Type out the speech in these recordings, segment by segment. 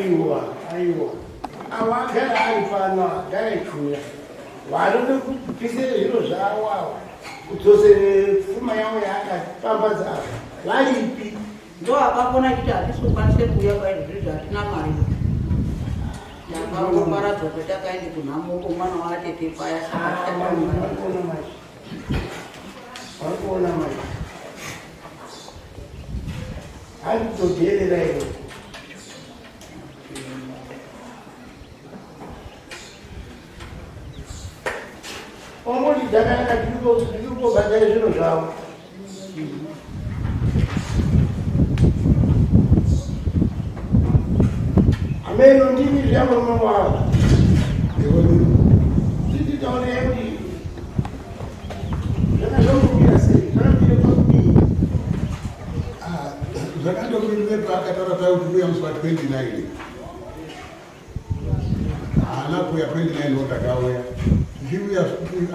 Aiwa, aiwa. Awa agara ari pano, agara achiuya. Vanoda kubvise zviro zvavo ava, kudzosere pfuma yavo yaakapambadza ava. Varipi? Ndo akapona achiti hatisi kukwanise kuuya paizvizvi hatina mari. Takangoparadzwa patakaenda kunhamo uko mwana waatete paya saka Ah, manje, varikuona manje. Varikuona manje. Handi kutodheerera iwe. Ongoti dzakanaka tiri kobhadhara zviro zvavo. Ameno ndini zviya murume wavo. Titi taonei kuti zvaka zvakumira sei, zvakamira pakudii. Ah, Zvakandomirire paakataura paya kuti uya musi wa 29. Haana kuuya 29 ndo takauya. Tichiuya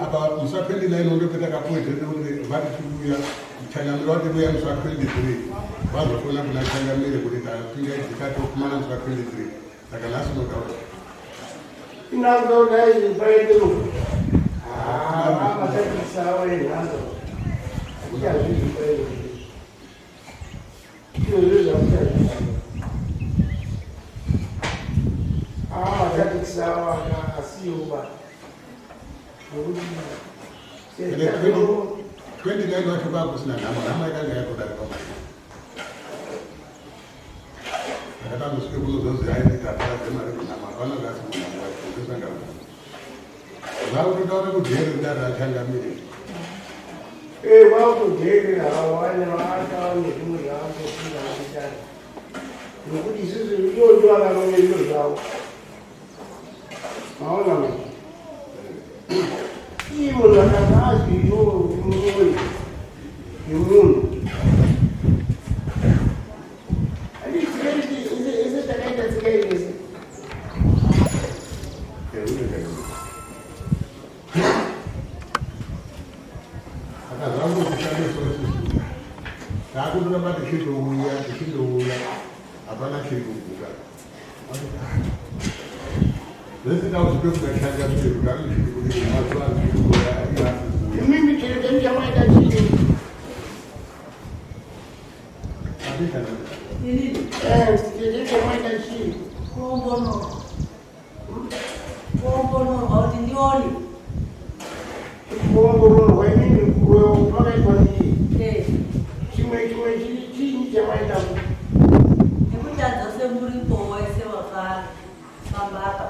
apa musi wa 29 ndo petakapuwa dhete kuti vati tikuuya Changamire vati kuuya musi wa 23. Vazofona kuna Changamire kuti tapinda dzikatokumana musi wa 23. Saka nhasi unotaura. Inango dai paite rufu. Ah, mashandisa wenhando. Achazvizvi paite. Izvozvo zvamuchazvizvi. Ah, mashandisa asiwo ba. Nokuti Ende 29 wacho kwakusina nhamo, nhamo yakanga yatodarika manje. Ndakatangosvike kunozozi aiti taparadze mari kunhamo, hapana zvasi kunhamo wacho, ndosangana. Zvakutotaura kudheerera dare rachangamire. Eh, vakudheerera havo vane vaakava nezvimwe zvavangofunga vakuitana. Nokuti isusu ivo ndo vakarova zviro zvavo. Maona manje. Iye munhu akanga azwi iwowo uri muroyi wemunhu. Handiti takaita tsika iri Takutoramba tichindouya tichindouya hapana chiri kubuda. Zvese tauzvipe kuna changamire kuti anozviri kuti mazuva azviri kuuya iye asi kuuya. Imimi chero chenyu chamaita chii? Apita. Inini Eh, chero chamaita chii? kuombonorwa kuombonorwa kuti ndione Kuongororwa imimi kuroyiwa kwakaitwa ndiye. Eh, Chimwe chimwe chiinyi chamaita? nekuti adzose muripo wese wakafamba apa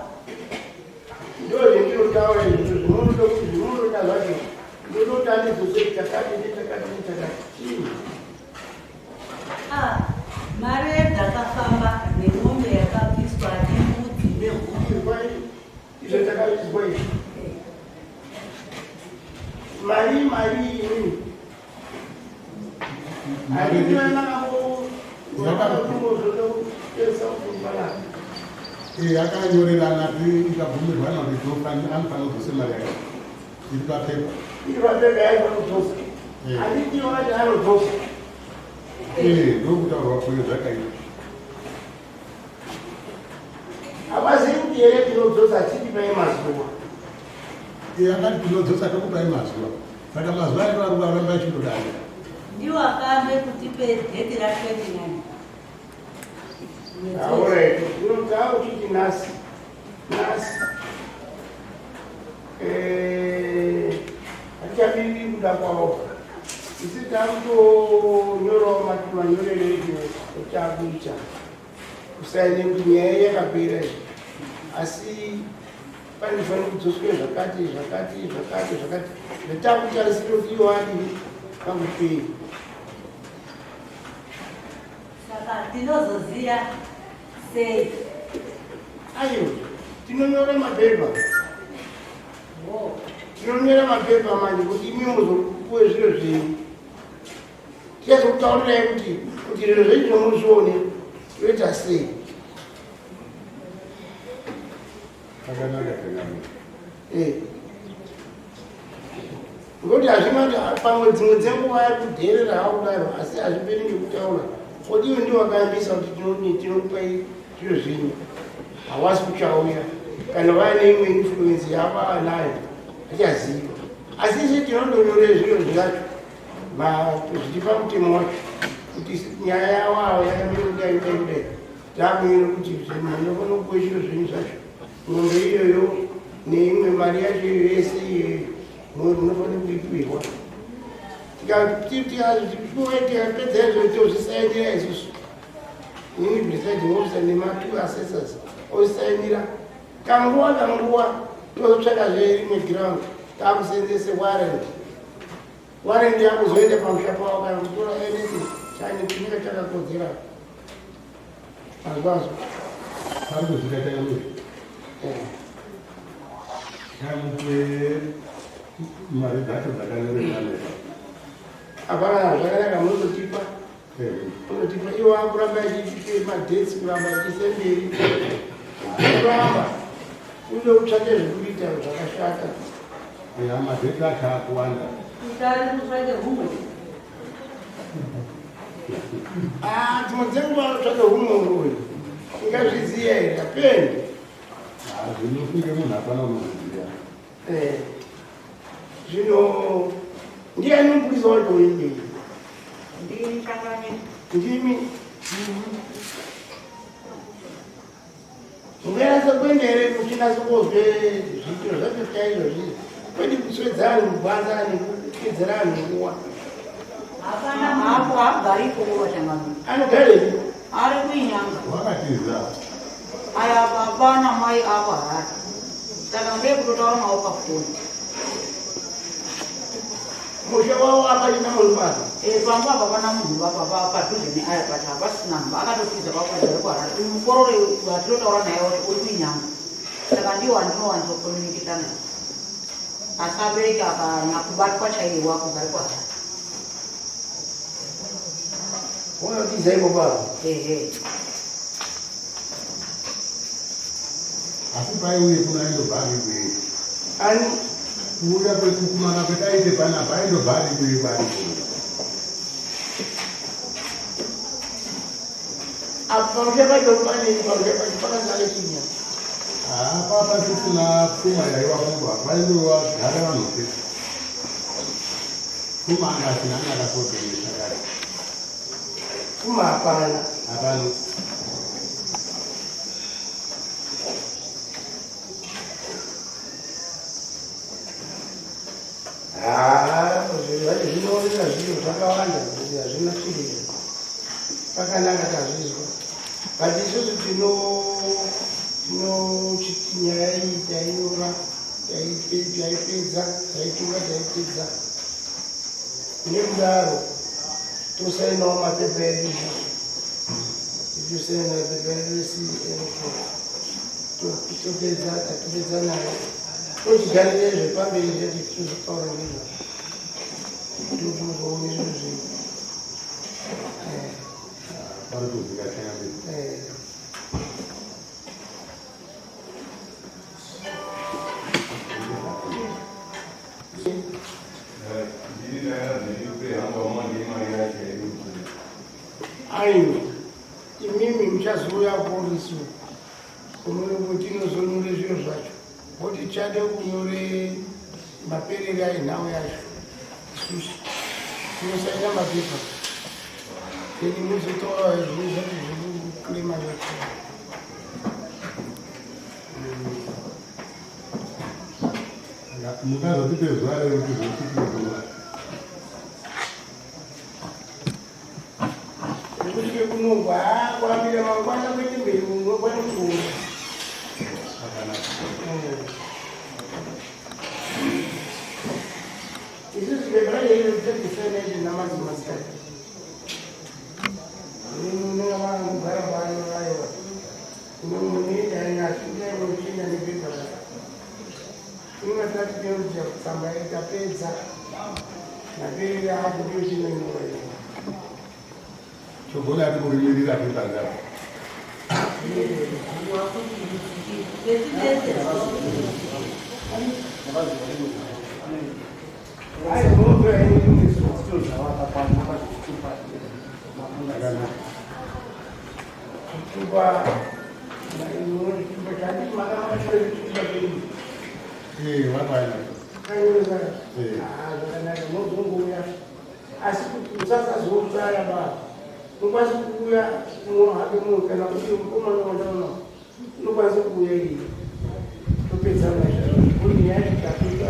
Ndoo zvendinotaura izvo zvinoda kuti zvinoda zvacho ndinoti andidzose chakati nechakati nechakati chii? Ah, mari dzakafamba nemombe yakabviswa nembudzi nehuku Izwai izvo takazvizwa izvi. Mari mari imini. Yakanyorerana ikabvumirwana kuti anofanira kudzose mari yake iri papepa. Iri papepa yaaifanira kudzosa. Handiti wakati anodzosa. Ndokutaurwa kuyo zvakaita. Havazivi kuti here tinodzosa tichipai mazuva. Akati tinodzosa tokupai mazuva. Saka mazuva acho ari kuramba achindodarika. Ndiwo akambe kutipe dheti ra 29. Alright, ndinotaura uchiti nhasi. Nhasi. Eh, hatichamiriri kuda kwavo. Isi takutonyorawo manyorero edu etakuita. Kusaine kuti nyaya yakapera iyi. Asi panofanira kudzoswe zvakati zvakati zvakati zvakati zvatakutarisira kuti iwo adii pakupei. Saka tinozoziya sei? Aiwa, tinonyora mapepa. Tinonyora mapepa manje kuti imi muzopuwe zviro zvenyu. Tichazokutaurirai kuti kuti zviro zvenyu zvomuzvione toita sei. Akanaka changamire. Eh. Ngokuti hazvina pamwe dzimwe dzenguva ari kudheerera hawo kudaro asi hazviperi nekutaura. Kodiwe ndiwo akayambisa kuti tinokupai zviro zvenyu. Hawasi kuchauya kana vaine imwe influence yavava nayo achaziva, asi isi tinondonyore zviro zvacho zvichipa mutemo wacho kuti nyaya yavo avo yakamira kudai kudai kudai, takunyora kuti munofanira kupuwe zviro zvenyu zvacho, mombe iyoyo neimwe mari yacho iyo yese iyoyo munofanira kuipihwa. Tikapedza izvo tozvisainira isusu, inini presiding officer nematwo assessors osainira. Kanguva kanguva tozotsvakazve rimwe ground takusenzese warrant. Warrant yakuzoenda pamusha pavo kana kutora anything chane chinenge chakakodzera mazvazvo. Pari kuzvika changamire. Chamupe mari dzacho dzakanyoresa nesa. Hapana, zvakanaka, munototipa unotipa. Iwo akuramba achiite madates, kuramba achiise mberi, kuramba ude kutsvake zvekuita zvakashata. Ya, madates acho akuwanda. Utari kutsvake humwe. Ah, dzimwe dzenguva anotsvake humwe uyu ingazviziya here apeni. Zvinofunge munhu hapana unozviziva. Zvino ndiani mupurisa wacho wenyei? Ndini changamire. Ndimi munganasa kuenda here muchinasa kozwe zviitiro zvacho chaizvo zvi kwedi kuswedza anhu kubvanza nekupedzera anhu nguva? Hapana hapo, haagari ikoko changamire. Anogarepi? Ari kuinyanga. Wakatiza. Aya baba namai avo harari, saka ndekutotaura navo pafoni. Musha wavo apachina munhu pano? Pamba apa pana munhu baba padhuze neaya, but hapasina munhu, akatotiza pakwadzare kuHarare. Uyu mukororo watinotaura naye wacho uri kuinyanga, saka ndiwo andinowanzokomunikita naye, asi abereki akana kubatwa chaiye wakugare kuHarare. Unotiza ipo pano? Ehe. Asi paiuye kuno aindobva ari kuye. Ani? Kuuya kwekukumana kwetaite panapa aindobva ari kuye kwaari kuno. Apa pamusha pacho pane, pamusha pacho pakazara chinya? Apa pasisina pfuma yaiwa kumba, paindova gara vanhu chete. Pfuma anga asina, anga akatotengesa kare. Pfuma hapana? Hapana. Haa, zvinhu zvacho zvinooneka zviro zvakawanda kuti hazvina chiriro pakanaka, tazvizwa, but isusu tino tinochiti nyaya iyi tainyora, taipedza, taitura, taipedza. Nekudaro tosainawo mapepa edu isusu, tichosaina mapepa edu esi topedza, tatopedza nayo, tochigarire zvepamberi zvedu tichizotaura ndizvo, tozoone zvinhu zvedu. Pari kuzika changamire. Ndini ndakazviripe hangu amwe mari yacho yekuti Aiwa, imimi muchazouya polisi tinozonyore zviro zvacho, kuti tichade kunyore maperere ainhau yacho. Isusu tinosaina mapepa, then muzotaura zvinhu zvacho zvekuclaima zvacho. Mungazotipe zuva rekuti zosvikire kuno? Nekuti kunongwa kuambira mangwana kwete mberi unokwana kuona. Akanaka. Isusu pepa racho tatisaina namadzimastati vanogara pano aiwa munoenda ashindainochinda nepepa racho ingatati tinoita tsamba itapedza maperere acho ndiyo chinonyora iyo. Togona ati kurimirira pepa ngaro. Ai, munotora ini. Akanaka. Kutupa. Zvakanaka, mozongouya, asi kuti musasazotsaya ba unokwanisa kuuya hake munhu kana kuti mukomana wandaona unokwanisa kuuya iyi topedza naizvozvo kuti nyaya tikakuita.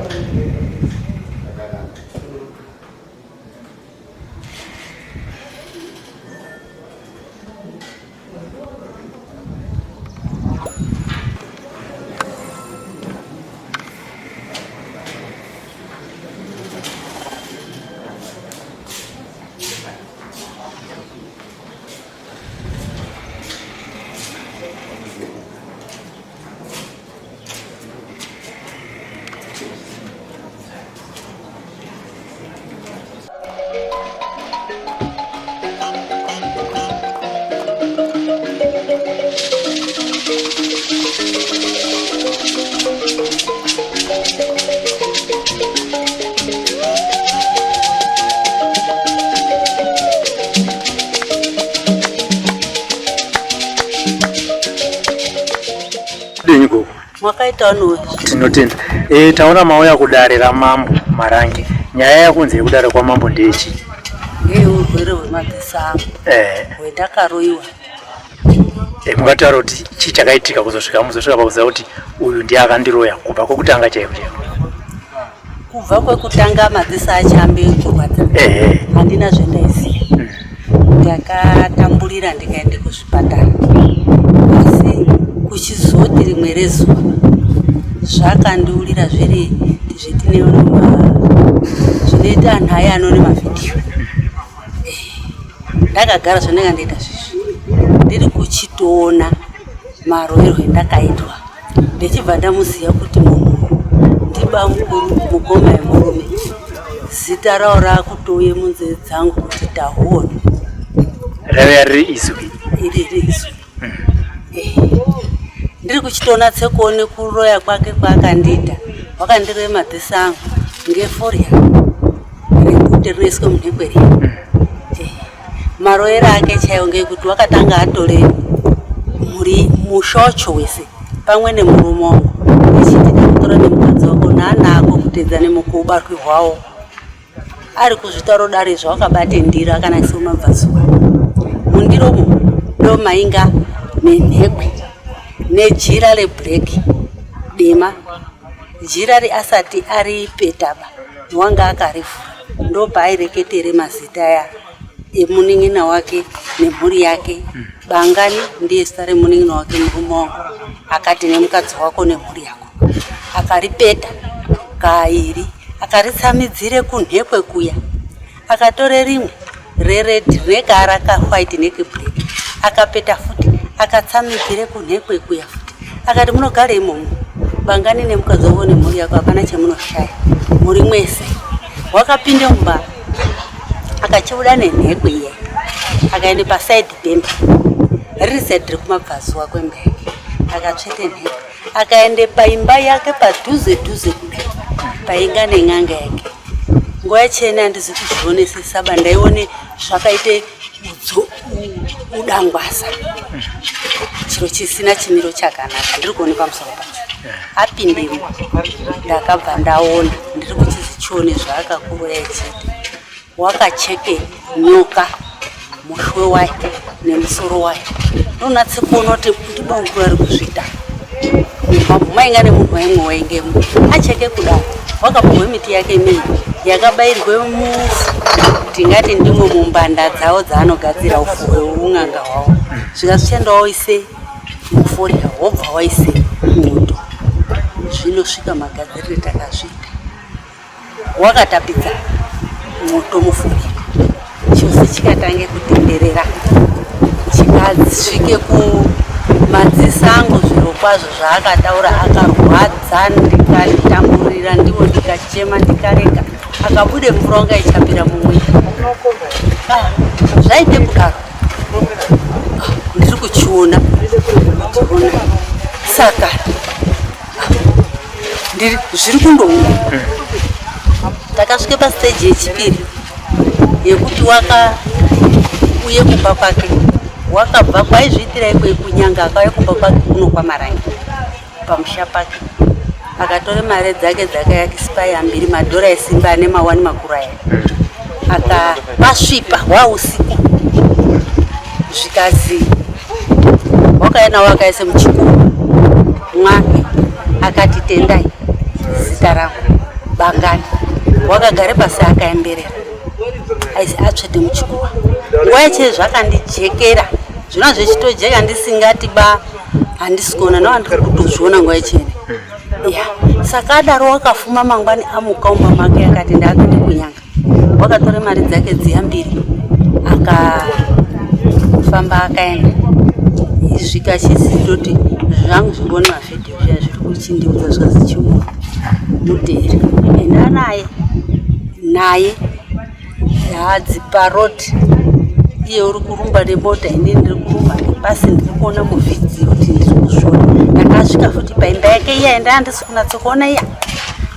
Zvakanaka. Denyi gogo. Mwakaita wani. Tinotenda. E, taona mauya kudare ramambo Marange. Nyaya yakunzi yekudare kwamambo ndeyechi? Ngeyeurwere hwemadziso angu hwendakaroiwa. E, mungataura kuti chii chakaitika kuzosvika muzosvika pakuziva kuti uyu ndiye akandiroya kubva kwekutanga chaiko chaiko? Kubva kwekutanga madziso achambe kurwadza, handina zvendaiziva. Ndakatambulira ndikaende kuzvipatara, asi kuchizoti rimwe rezuva zvakandiulira zviri zvetine zvinoita anhu aya anone mavhidhiyo. Ndakagara zvandanga ndaita zvezvi, ndiri kuchitoona maroerwo endakaitwa, ndichibva ndamuziva kuti munhu ndibamukuru mukoma yemurume, zita rawo raakutouye munzeve dzangu kuti Tahuona. Raiva riri izwi. Iri riri izwi. Ndiri kuchitoona tsekuone kuroya kwake kwaakandiita. Wakandirova madziso angu ngeforya rebute rinoiswe munhekwe riya. Maroero ake chaiwo ngekuti wakatanga atore mhuri mushocho wese pamwe nemurume wangu, echiti ndakutora nemukadzi wako naana ako kuteedza nemukuubarwi hwawo. Ari kuzvitaura dare zvawakabate ndiro akanakisa kumabvazuva. Mundiromo ndo mainga nenhekwe nejira reblack dema, jira riasati aripetaba wanga akarivhura, ndopaaireketere mazita aya emunin'ina wake nemhuri yake. Bangani ndiye zita remunin'ina wake murume wangu, akati nemukadzi wako nemhuri yako. Akaripeta kairi, akaritsamidzire kunhekwe kuya, akatore rimwe reredhi rine kawhite nekeblack, akapeta futi, akatsamidzire kunhekwe kuya futi, akati munogara imomo Bangani nemukadzi wako nemhuri yako, hapana chemunoshaya muri mwese. Wakapinde mumba, akachibuda nenhekwe iye, akaende pasaidhi pemba riri saidhi rekumabvazuva kwemba yake, akatsvete nhekwe, akaende paimba yake padhuze dhuze kudai painga nen'anga yake. Nguva yachena handizi kuzvionesesa ba, ndaione zvakaite udangwasa, chiro chisina chimiro chakanaka ndiri kuone pamusoro pacho. Apindemo ndakabva ndaona ndiri kuchizichione zvaakakuroya chete. Wakacheke nyoka mushwe wayo nemusoro wayo, ndonatse kuona kuti ndibamukuru ari kuzviita. Mumba mainga nemunhu waimwe waingemo, acheke kudaro wakapuhwe miti yake mii yakabairwe mufu, tingati ndimwe mumbanda dzavo dzaanogadzira ufu hweun'anga hwavo, zvikazvichenda waise muforya, wobva waise moto, zvinosvika magadzirire takazviita. Wakatapidza moto mufuki, chose chikatange kutenderera, chikasvike kumadziso angu. Zviro kwazvo zvaakataura akarwadza, ndikatamburira ndiwo, ndikachema, ndikarega akabude mvura wanga ichapira mumwiri. Zvaite kudaro ndiri kuchiona kuchiona, saka zviri kundouya. Takasvike pasiteji yechipiri yekuti waka uye kumba kwake. Wakabva kwaizviitira ikweyo kunyanga akauya kumba kwake kuno kwaMarange pamusha pake akatore mari dzake dzakayakisipaya mbiri madhora esimba ane mawani makuru aya akapasvipa hwausiku zvikazi wakauya nawo akaise muchikuva mwake akati tendai zita rangu bangani wakagare pasi akaemberera aisi atsvete muchikuva nguva yache zvakandijekera zvino zvechitojeka ndisingati ba handisi kuona no andiri kutozviona nguva yachene ya saka adaro wakafuma mangwani amuka umba make akati ndakuende kunyanga wakatora mari dzake dziya mbiri akafamba akaenda zvikachizitoti zvangu zvingoni mavhidhiyo zviya zviri kuchindiudza zvikazi chiuno muteere enda naye naye hadzi paroad iye uri kurumba nemota ini ndiri kurumba nepasi ndiri kuona muvhidhiyo kuti ndiri kuzviona ndakasvika futi paimba yake iya enda handisi kunatsokuona iya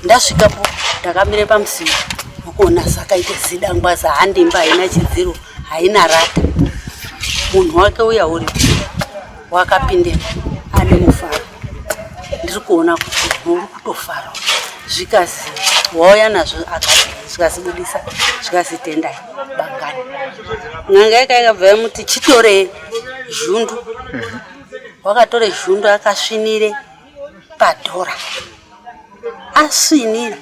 ndasvikapo ndakamire pamusiwo nokuona zvakaita zidangwaza handimba haina chidziro haina rata munhu wake uya uri wakapindemo ane mufaro ndiri kuona kuti uri kutofara zvikazi wauya nazvo akati zvikazibudisa zvikazi tendai bangani n'anga yaka yakabva yamuti chitore zhundu wakatore zhundu akasvinire padhora asvinira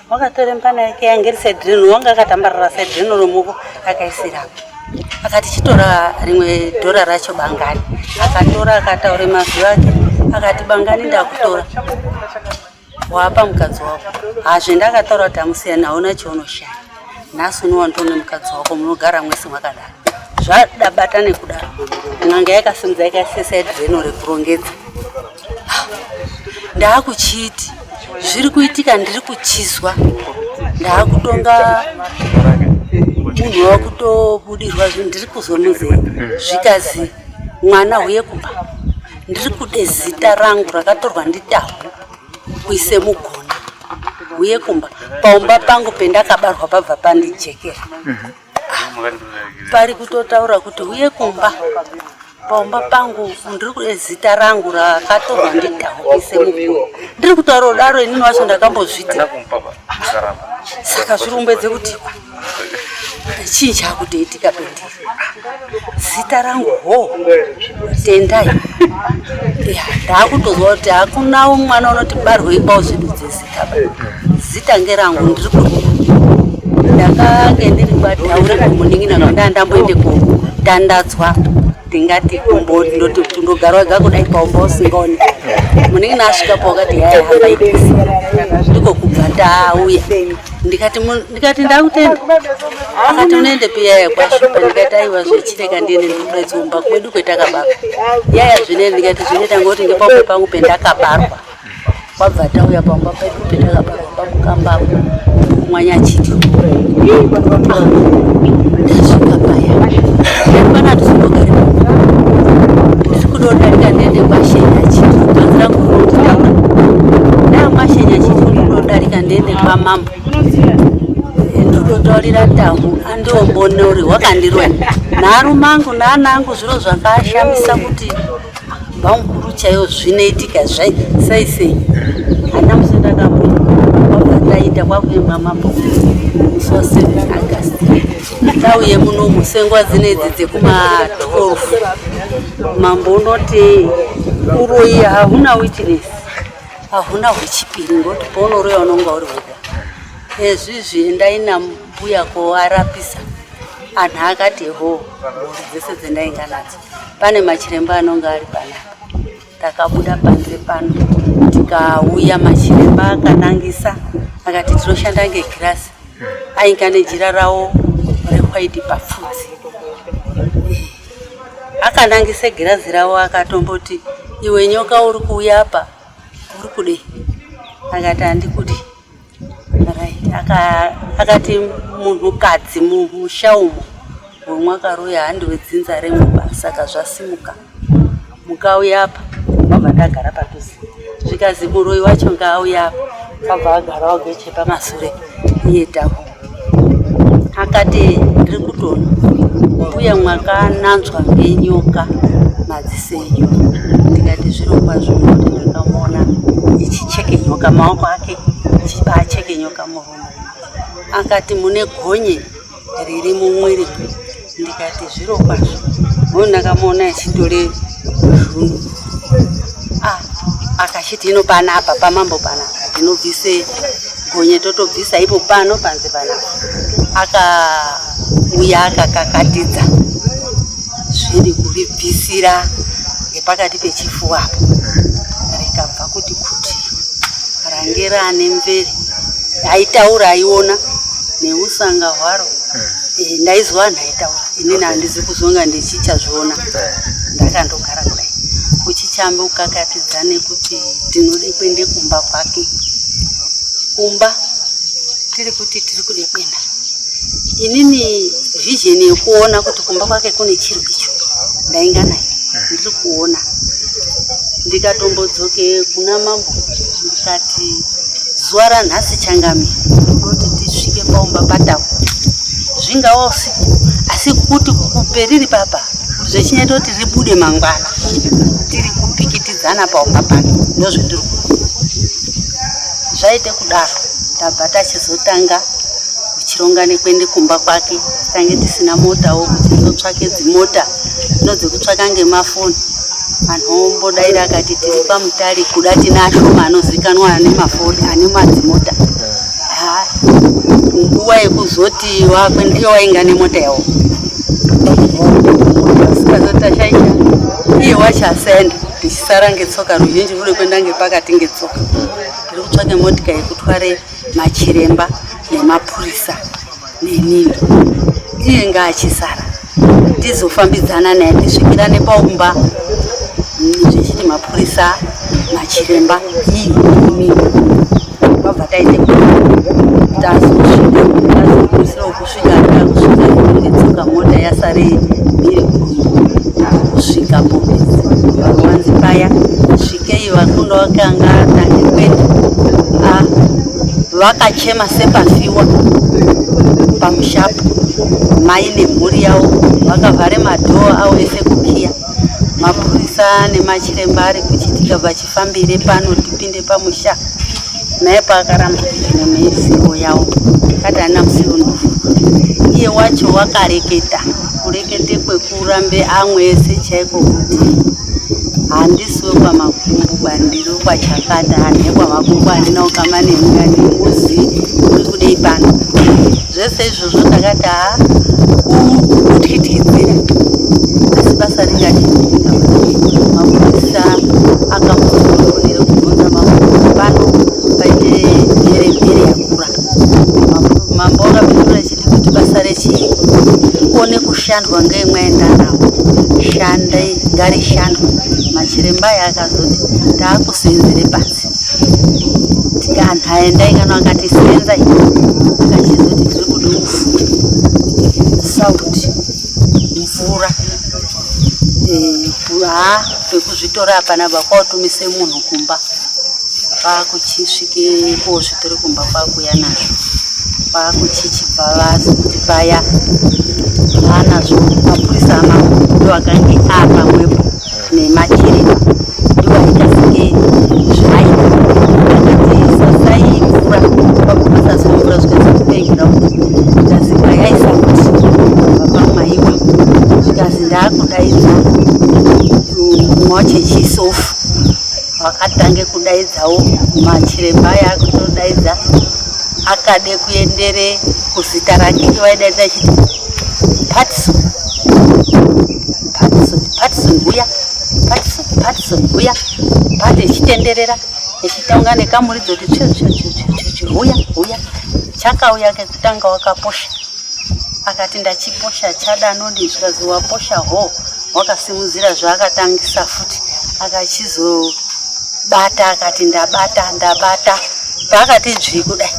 wakatora mbana yake yange iri saidreno wanga akatambarara saidreno romuko akaisirapo akati chitora rimwe dhora racho bangani akatora akataura mazwi ake akati bangani ndakutora wapa mukadzi wako hazve ndakataura kuti amusiyani hauna chaunoshaya nhasi unowa ndone mukadzi wako munogara mwese mwakadaro zvadabata nekudaro n'anga yakasimudza yakaisesa idreno rekurongedza ndaakuchiti zviri kuitika ndiri kuchizwa ndaakutonga munhu wakutobudirwa zvinhu ndiri kuzwa muzee zvikazi mwana huye kumba ndiri kude zita rangu rakatorwa nditahu kuise mugona huye kumba paumba pangu pendakabarwa pabva pandijekera pari kutotaura kuti huye kumba paumba pangu ndiri kude zita rangu rakatorwa ndidhaukise mukuru ndiri kutaura kudaro inini wacho ndakambozviti saka zvirumbedze kuti chii chakutoitika pendiri zita rangu ho tendai ndakutozwa kuti hakuna mwana unoti barwei kwauzvidudze zita ba zita ngerangu ndiri kurira ndakange ndiri kwadhaure kumunin'ina kwandaa ndamboende kutandadzwa ndingati kumbondoti kundogara wega kudai paumba usingaoni munin'ina asvikapo wakati yaya hamba itisi ndiko kubva tauya ndikati ndikati ndakutenda akati unoende pi yaya kwashupa ndikati aiwa zvechireka ndiende ndikudaidzwa kumba kwedu kwetakabarwa yaya zvine ndikati zvinoita ngoti ngepamwe pangu pendakabarwa kwabva tauya pamba pedu petakabarwa pamukambapo mwanyachiti ndasvika paya pana tizombogare ndiri kudodarika ndiende kwashenya chiti kanzi rangu rinonditaura ndakwashenya chiti ndinodarika ndiende kwamambo ndototaurira tamu andiombonori wakandiroya naarume angu naana angu zviro zvakashamisa kuti bamukuru chaiyo zvinoitika zvai sei sei hana musi ndakabva ndaita kwakuimba mambo musi wa 7 August tauye munomu senguva dzinedzi dzekuma 12 mambo unoti uroyi hahuna witness hahuna hwechipiri ngokuti paunoroya unonga uri wega ezvizvi endai nambuya koarapisa anhu akati ho mhuri dzese dzendainga nadzo pane machiremba anonga ari panapa takabuda panze pano tikauya machiremba akanangisa akati tinoshanda ngegirasi ainga nejira rawo rewhite papfudzi akanangisa girazi rawo akatomboti iwe nyoka uri kuuya apa uri kudei akati handikudi Right. Akati munhukadzi mumusha umo wemwakaroya handi wedzinza remuba saka zvasimuka mukauya apa vabva ndagara padhuze zvikazi muroyi wacho ngaauya apa vabva agara wageche pamasure iye taku akati ndiri kutoona Mbuya mwakananzwa ngenyoka madziso enyu. Ndikati zviro kwazvo nekuti ndakamuona ichicheke nyoka maoko ake ichibaacheke nyoka murume. Akati mune gonye riri mumwiri ndikati zviro kwazvo ngokuti ndakamuona echitore zvunhu ah, akachiti ino panapa pamambo panapa tinobvise gonye totobvisa ipo pano panze panapa akauya akakakatidza zviri kuribvisira ngepakati pechifuwa apo rikabva kuti kuti range raane mvere aitaura aiona neusanga hwaro eh, ndaizwa vanhu aitaura inini handizi kuzonga ndichichazviona ndakandogara kudai kuchichambe kukakatidza nekuti tinode kuende kumba kwake kumba tiri kuti tiri kude kuenda inini vision yekuona kuti kumba kwake kune chiro icho ndainga nayo ndiri kuona ndikatombodzoke kuna mambo ndikati Zuva ranhasi changamire kuti tisvike paumba pataku zvingawa usiku asi kuti kuperiri papa zvechinyaita kuti ribude mangwana tiri kupikitidzana paumba pano ndozvendiri kuda zvaite kudaro tabva tachizotanga kuchironga nekuende kumba kwake tange tisina motawo kuchizotsvake dzimota nodzekutsvaka ngemafoni anhu ombodaira akati tiri pamutare kuda tina ashoma anozikanwa ane mafoni ane madzimota nguva yekuzoti wakuenda iyo wainga nemota yawo asikazotashaisha iye wacho asaenda tichisara ngetsoka ruzhinji ruri kuenda ngepakati ngetsoka tiri kutsvake motika yekutware machiremba nemapurisa nenini iye ngaachisara tizofambidzana naye tisvikirane paumba zvechiti mapurisa machiremba iye inini kwabva taite tazosvika tazokurisira kusvika takusvika ngetsoka mota yasare mhiri kusvika paruwanzi paya svikei vakunda vakanga tange kuenda ah, vakachema sepafiwa pamushapo mai nemhuri yavo vakavhare madhoo avo ese kukiya mapurisa nemachiremba ari kuchitika vachifambire pano tipinde pamusha naye paakaramba kupinda nezivo yavo kati haana musiwo unovhurwa iye wacho wakareketa kurekete kwekurambe amwe ese chaiko kuti handisi wekwamakumbu bandiri wekwachakata hanhe kwamakumbu handina ukama nemi handimuzi uri kudei pano zvese izvozvo ndakati haa kutyityidzira asi basa ringati mapurisa akambofonera kubvunza mambo pano paite mhere mhere yakura mambo akapindura achiti kuti basa rechii kone kushandwa ngemwaenda nawo shandai ngarishandwe machiremba aya akazoti taakuseenzere panze tikanhu aendai kana akati seenzai akachizoti tiri kuda ufu sauti mvura eh, haa pekuzvitora hapana vakwautumise munhu kumba kwakuchisvike kozvitore kumba kwakuya nazvo kwakuchichibva vazoti paya vanazvo mapurisa amambo ndo akange apamwepo nemachiremba ndiwo aita senge zvaita akati sasai mvura kwabva kwasaswa mvura zvikanzi tipei ground zvikanzi kwayaisa kuti vapamaiwa zvikanzi ndaakudaidza mumwe wacho echisofu Vakatange kudaidzawo machiremba aya akutodaidza akade kuendere kuzita rake vaidaidza achiti Patson Patson Patson huya Patson Patson huya pati echitenderera echitaunga nekamuridzo kuti tsve tsve tsve tsve tsve huya huya chakauya kekutanga wakaposha akati ndachiposha chada anodi zvikazi waposha hoo wakasimudzira zvaakatangisa futi akachizobata akati ndabata ndabata paakati dzvi kudai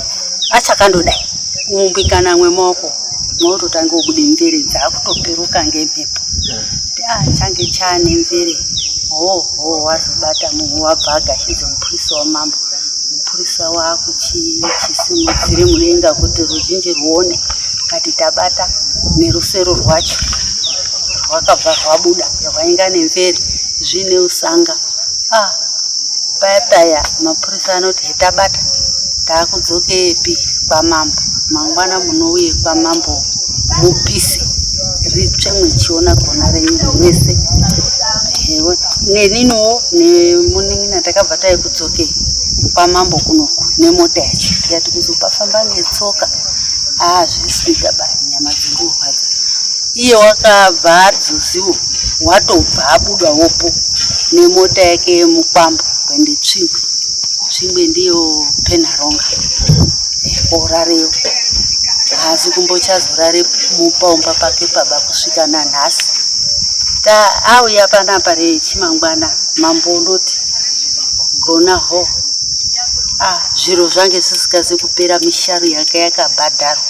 achakandodai kuumbikana mwemaoko mwautotanga kubude mvere dzakutoperuka ngemhepo ah, change chaane mvere hoo hoo wazobata munhu wabva agashidza mupurisa wamambo mupurisa wakuchisimudzire mudenga kuti ruzhinji rwuone kati tabata nerusero rwacho. Rwakabva rwabuda rwainga nemvere zviine usanga. Ah, paya paya mapurisa anoti hetabata taakudzokepi kwamambo mangwana munouye kwamambo mupise ritsve mwechiona gona renyu mwese. Neniniwo nemunin'ina takabva taikudzokei kwamambo kunoku nemota yacho tikati kuzopafamba ngetsoka hazvisi kuita ba nyama dziri kurwadza. Iye wakabva adzoziwo watobva abuda wopo nemota yake yemukwambo kuende Tsvingwe. Tsvingwe ndiyo Penharonga korareyo. Haasi kumbochazorare mupaumba pake paba kusvika nanhasi. Ta auya panapa rechimangwana mambo unoti gona ho. Ah, zviro zvange zvisikazi kupera misharu yake yakabhadharwa.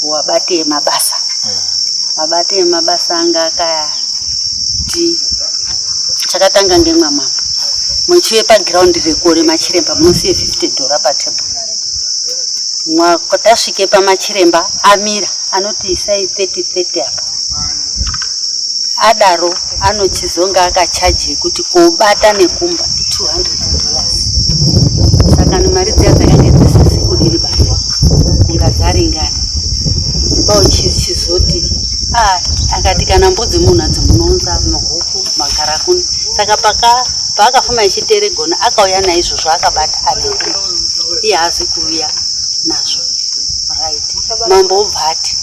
Kuwabati emabasa. Mabati emabasa anga akati chakatanga ngemwamambo. Muchive pagiraundi rekore machiremba munosiye 50 dhora patable. Tasvike pamachiremba amira anoti isai 30 30 apa. Adaro anochizonga akachaji yekuti kobata nekumba i200 dollars. Saka mari dziya dzakange dzisisi kudini ba kunga dzaringana. Pauchizoti ah, akati kana mbudzi munadzo munounza mahuku magarakuni. Saka paka paakafuma echitere gona akauya naizvozvo akabata abve kumba. Iye haazi kuuya nazvo. Right. Mambo obva ati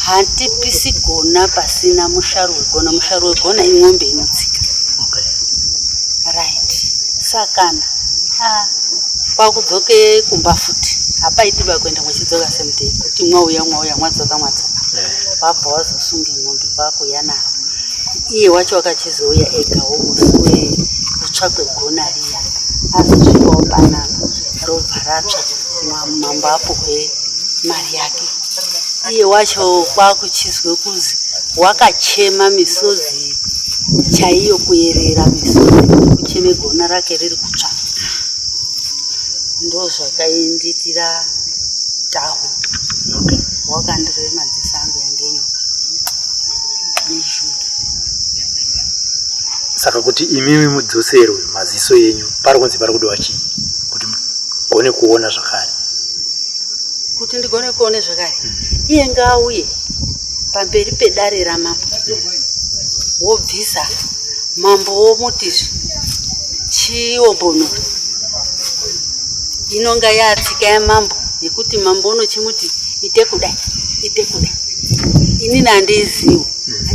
hatipisi gona pasina musharu wegona. Musharu wegona in'ombe inotsika. Okay. Right. Sakana ah, kwakudzoke kumba futi hapaiti ba kuenda mwechidzoka same day kuti mwauya mwauya mwadzoka mwadzoka wabva wazosunge n'ombe kwakuuya naro iye wacho wakachizouya egawo musi wekutsva kwegona riya azosvikawo panapa robva ratsva mambo apuhwe mari yake iye wacho kwakuchizwe kuzi wakachema misodzi chaiyo kuyerera misodzi kucheme gona rake riri kutsva ndozvakainditira tahu Okay. wakandireva madziso angu yange nyoka nezhuru Saka kuti imimi mudzoserwe maziso enyu pari kunzi pari kudiwa chii kuti mugone kuona zvakare? Kuti ndigone kuona zvakare iye ngaauye pamberi pedare ramambo wobvisa mambo womutizve chiombonora inonga yatsika yamambo yekuti mambo unochimuti ite kudai ite kudai inini handiziwi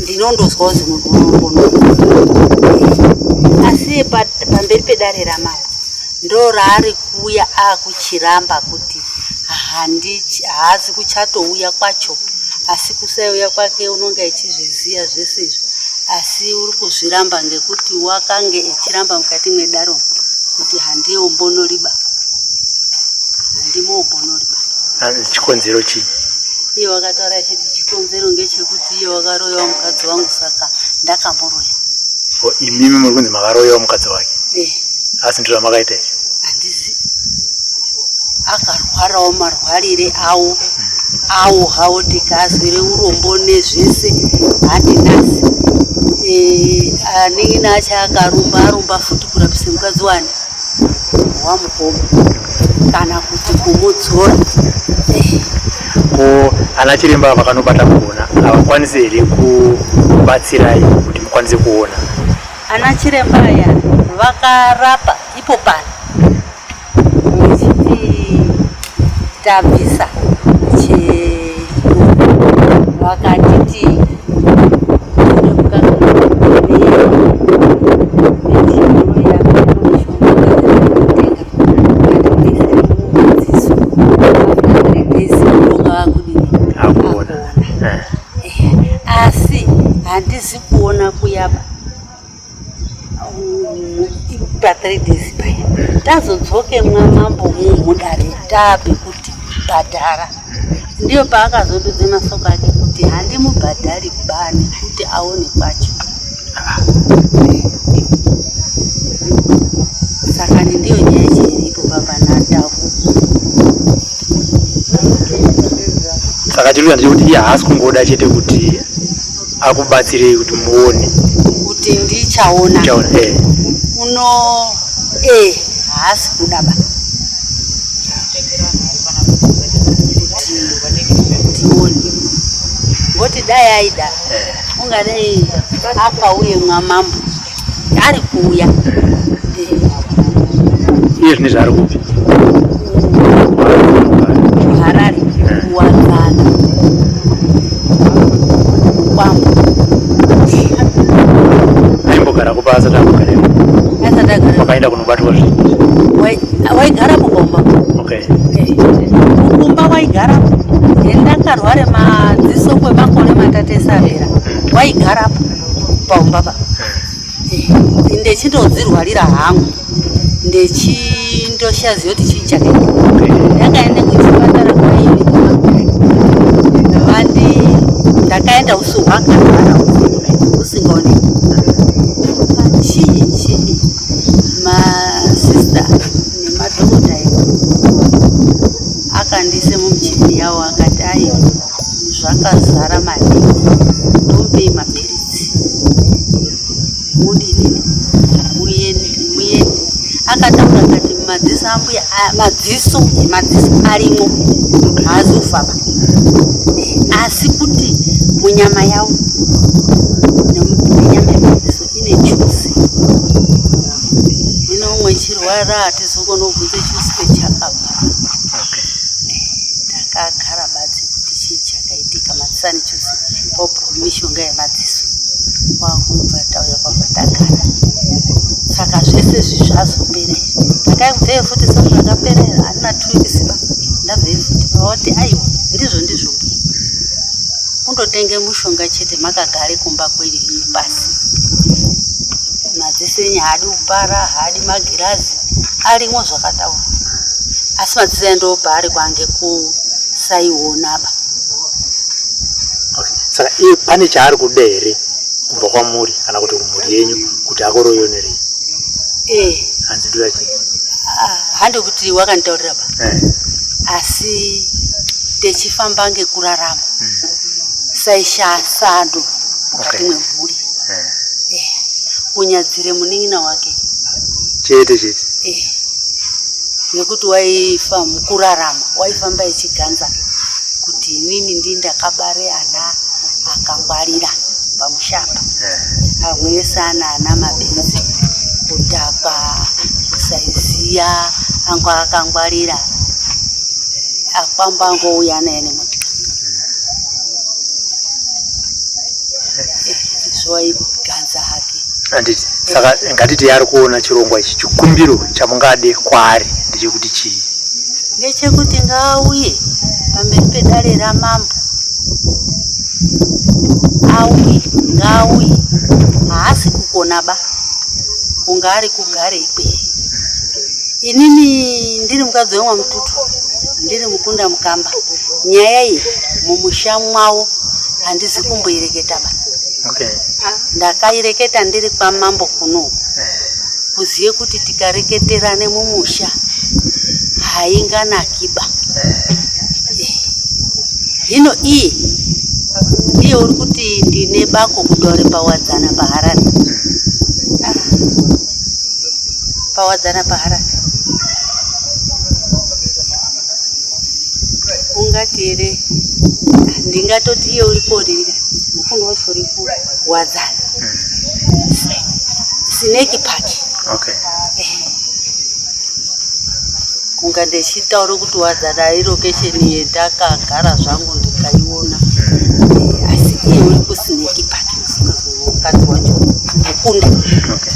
ndinondozwa kuzi munhu unombonora asi pamberi pedare ramambo ndoraari kuuya akuchiramba kuti haazi kuchatouya kwacho asi kusaiuya kwake unonga echizviziva zvese izvi asi uri kuzviramba ngekuti wakange echiramba mukati mwedaro kuti handiombonoriba handimombonoriba. Chikonzero chii? Iye wakataura achiti chikonzero ngechekuti iye wakaroyewa mukadzi wangu saka ndakamuroya. Imimi muri kunzi makaroyewa mukadzi wake? Eh. Asi ndizvo zvamakaita izvi? Handizi akarwarawo marwarire awo awo hawo tikazwire urombo nezvese hatinasi anin'ina acho akarumba arumba futi kurapisa mukadzi wani wamukoma kana kuti kumudzora. Ko ana chiremba vakanobata kuona havakwanisi here kubatsirai kuti mukwanise kuona? Ana chiremba aya vakarapa ipo pano vechiti tabvisa vakatiti asi handizi kuona kuyaba pa 3 days paya tazodzoke mwamambo mudare tapekuti bhadhara ndiyo paakazodudze masoko ake kuti handimubhadhari bani kuti aone kwacho saka ndiyo nyaya chiripo baba nataku. Saka chiri kuita ndechekuti iye haasi kungoda chete kuti Akubatsirei kuti muone. Kuti ndichaona. Uchaona eh. Uno eh haasi kuda ba. Kuti ndione. Ngoti dai aida. Eh. Ungadai akauye mwamambo. Ari kuuya. Eh. Iye zvine zvaari kupi? Harare kuwadzana kwambo. Aimbogara kupa asati ambogara. Asati agara. Wakaenda kunobatwa zvinhu. Waigara kukomba. Okay. Kumba waigarapo. Ndakarware madziso kwemakore matatu esapera. Waigarapo paumba pa. Ndechindodzirwarira hangu. Ndechindoshaziva kuti chii chakaita. Ndakaenda kuchipatara kwaini. Vandi ndakaenda usu hwakarwara usingaoneki. Chii chii masista nemadhokota edu akandiise mumuchini yawo akati aiwa zvakazara maningi ndomupei mapiritsi mudini muyende muyende akataura akati madziso ambuya madziso madziso arimo haazi kufamba asi kuti munyama yawo nenyama yemadziso ine chuzi hino umwe chirwara hatizokona kubvunza chuzi kwechakabva. Ndakagara badzi kuti chii chakaitika madziso ane chuzi popiwa mishonga yemadziso kwakubva tauya kwabva tagara saka zvese izvi zvazopera izvi ndakaibveyo futi svondo rakapera iro handina 2 weeks ba ndabveyo futi vavati aiwa ndizvo ndizvo mbuya kundotenge mushonga chete makagare kumba kwenyu imi pasi madziso enyu haadi kupara haadi magirazi arimo zvakataura asi madziso aya ndopaari kwange kusaiona ba. Okay. Saka iye pane chaari kuda here kubva kwamuri kana kuti kumhuri yenyu kuti akoroyonerei? Eh. Hanzi ndoda chii? Ah, handi kuti wakanditaurira ba. Eh. Asi techifamba ngekurarama saisha sando mukati Okay. mwemhuri. Eh. Eh. Kunyadzire munin'ina wake. Chete chete. Eh. Nekuti waifa mukurarama waifamba echiganza kuti inini ndi ndakabare ana akangwarira pamusha apa. Amwe ese ana ana mabenzi kudhakwa kusaiziya anga akangwarira akwamba angouya naye nemotika. Izvo waiganza hake. Handiti saka ngatiti ari kuona chirongwa ichi chikumbiro chamungade kwaari ndechekuti chii? Ngechekuti ngaauye pamberi pedare ramambo auye ngaauye haasi kukona ba kunga ari kugare ikweyo. Inini ndiri mukadzi wemwamututu ndiri mukunda mukamba nyaya iyi mumusha mwawo handizi kumboireketa ba. Okay. Ndakaireketa ndiri kwamambo kuno kuziye kuti tikareketerane mumusha hainganakiba. Hino iye ndiye uri kuti ndine bako kutaure pawadzana paHarare. Ah. Pawadzana paHarare. Ungati here ndingatoti iye uri kodini mukundo wacho uri kuwadzana. Snake Park. Okay. Kunga ndechitaura kuti wadzana irokesheni yendakagara zvangu ndikaiona. Asi iye uri kuSnake Park mukadzi wacho mukunda. Okay.